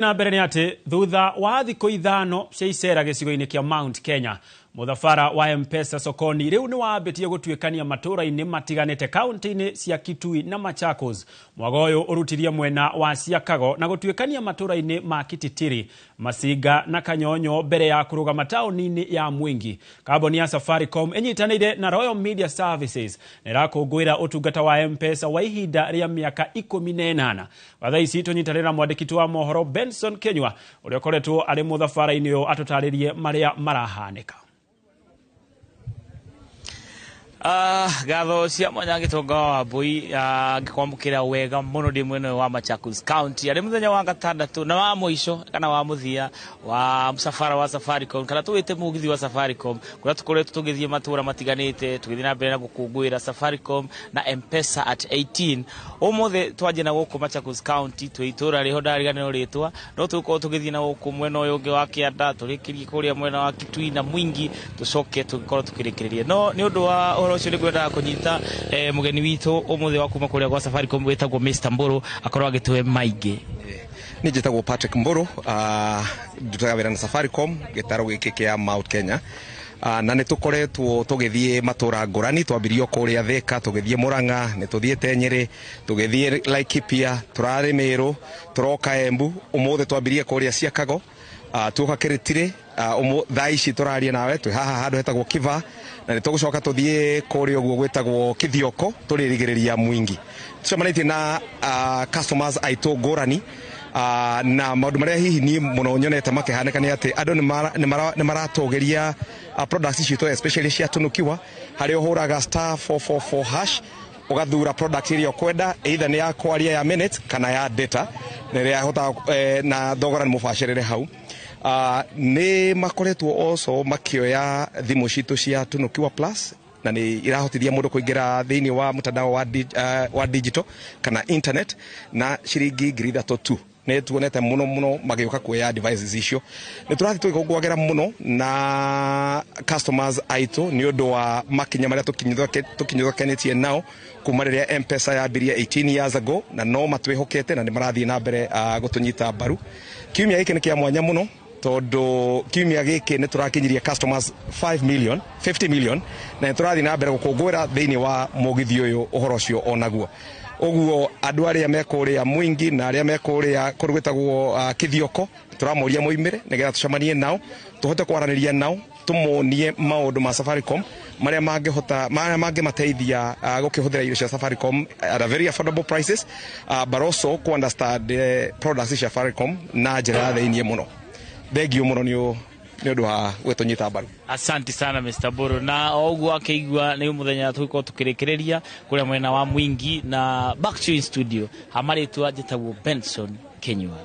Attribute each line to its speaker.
Speaker 1: Na mbere nĩ atĩ thutha wa thikũ 5 cia icera gĩcigo-inĩ kĩa Mount Kenya, mũthabara wa M-Pesa Sokoni rĩu nĩ wambĩtie gũtuĩkania matũũra-inĩ matiganĩte kaunti-inĩ cia Kitui na Machakos. Mwago ũyũ ũrutirie mwena wa Siakago na gũtuĩkania matũũra-inĩ ma Kititiri, Masinga na Kanyonyo mbere ya kũrũgama taũni-inĩ ya Mwingi. Kambuni ya Safaricom ĩnyitanĩire na Royal Media Services na ĩrakũngũĩra ũtungata wa M-Pesa wa ihinda rĩa mĩaka 18. Thaa ici tũnyitanĩre na mwandĩki wa mohoro Benson Kenyua ũrĩa ũkoretwo arĩ mũthabara-inĩ ũyũ atũtarĩrie marĩa marahanĩka.
Speaker 2: Ngatho cia mwanya gĩtonga wa Wambui, ngĩkwamũkĩra wega mũno ndĩ mwena ũyũ wa Machakos County arĩ mũthenya wa gatandatũ na wa mũico kana wa mũthia wa mũcabara wa Safaricom kana tũwĩte mũgithi wa Safaricom, kũrĩa tũkoretwo tũgĩthiĩ matũra matiganĩte tũgĩthiĩ na mbere na gũkũngũĩra Safaricom na M-Pesa at 18. Ũmũthĩ twanjia na gũkũ Machakos County twĩ itũra rĩho ndariganĩrwo rĩtwa, no tũgũkorwo tũgĩthiĩ na gũkũ mwena ũyũ ũngĩ wa kĩanda, tũrĩkĩrie kũrĩa mwena wa Kitui na Mwingi, tũcoke tũgĩkorwo tũkĩrĩkĩrĩria. No nĩ ũndũ wa ũhoro ũcio nĩngwendaga kũnyita mũgeni witũ ũmũthĩ wa kuma kũrĩa gwa Safaricom wĩtagwo Mr Mbũrũ akorwo agĩtũhe maingĩ.
Speaker 3: Niĩ njĩtagwo Patrick Mbũrũ, ndutaga wĩra na Safaricom gĩtarũ gĩkĩ kĩa Mount Kenya. Na nĩ tũkoretwo tũgĩthiĩ matũra ngũrani, twambirie kũrĩa Thika, tũgĩthiĩ Murang'a, nĩ tũthiĩte Nyĩrĩ, tũgĩthiĩ Laikipia, tũrarĩ Meru, tũroka Embu, ũmũthĩ twambirie kũrĩa Siakago, tuoka Kĩrĩtirĩ, thaa ici tũraria nawe twĩ haha handũ hetagwo Kiva, na nĩ tũgũcoka tũthiĩ kũrĩa ũguo gwĩtagwo Kithioko, tũrĩrigĩrĩria Mwingi. Tũcemanĩtie na customers aitũ ngũrani, na maũndũ marĩa hihi niĩ mũno nyonete makĩhanĩka nĩ atĩ andũ nĩ maratũgĩria products citũ, especially cia Tunukiwa, harĩa ũhũraga *444# ũgathura product ĩrĩa ũkwenda, either nĩ ya kwaria ya minute kana ya data, na ĩrĩa ĩhotaga, na thogora nĩ mũbacĩrĩre hau. Nĩ makoretwo also makĩoya thimũ citũ cia Tunukiwa Plus, na nĩ irahotithia mũndũ kũingĩra thĩinĩ wa mtandao wa digital kana internet na ciringi 3,000 tu. Nĩ tuonete mũno mũno magĩũka kuoya devices icio. Nĩ tũrathiĩ tũgĩkũngũagĩra mũno na customers aitũ nĩ ũndũ wa makinya marĩa tũkinyithũkanĩtie nao kuma rĩrĩa M-Pesa yambirie 18 years ago, na no matwĩhokete na nĩ marathiĩ na mbere gũtũnyita mbaru. Kiumia gĩkĩ nĩ kĩa mwanya mũno tondũ kiumia gĩkĩ nĩ tũrakinyirie customers 5 million, 50 million, na nĩ tũrathiĩ na mbere gũkũngũĩra thĩinĩ wa mũgithi ũyũ ũhoro ũcio onaguo. Ũguo andũ arĩa me kũrĩa Mwingi na arĩa me kũrĩa kũndũ gwĩtagwo Kithioko, tũramoria moimĩre nĩgetha tũcemanie nao, tũhote kwaranĩria nao, tũmonie maũndũ ma Safaricom marĩa mangĩhota, marĩa mangĩmateithia gũkĩhũthĩra indo cia Safaricom at a very affordable prices, but also ku understand products cia Safaricom na njĩra ya thĩiniĩ mũno. Thengiũ mũno nĩ ũndũ wa gwĩtũnyita mbaru.
Speaker 2: Asante sana Mr Mbũrũ. Na o ũguo akĩigua nĩ mũthenya tũgĩkorwo tũkĩrĩkĩrĩria kũrĩa mwena wa Mwingi, na back to you in studio. Hamarĩtwa njĩtagwo Benson Kenyua.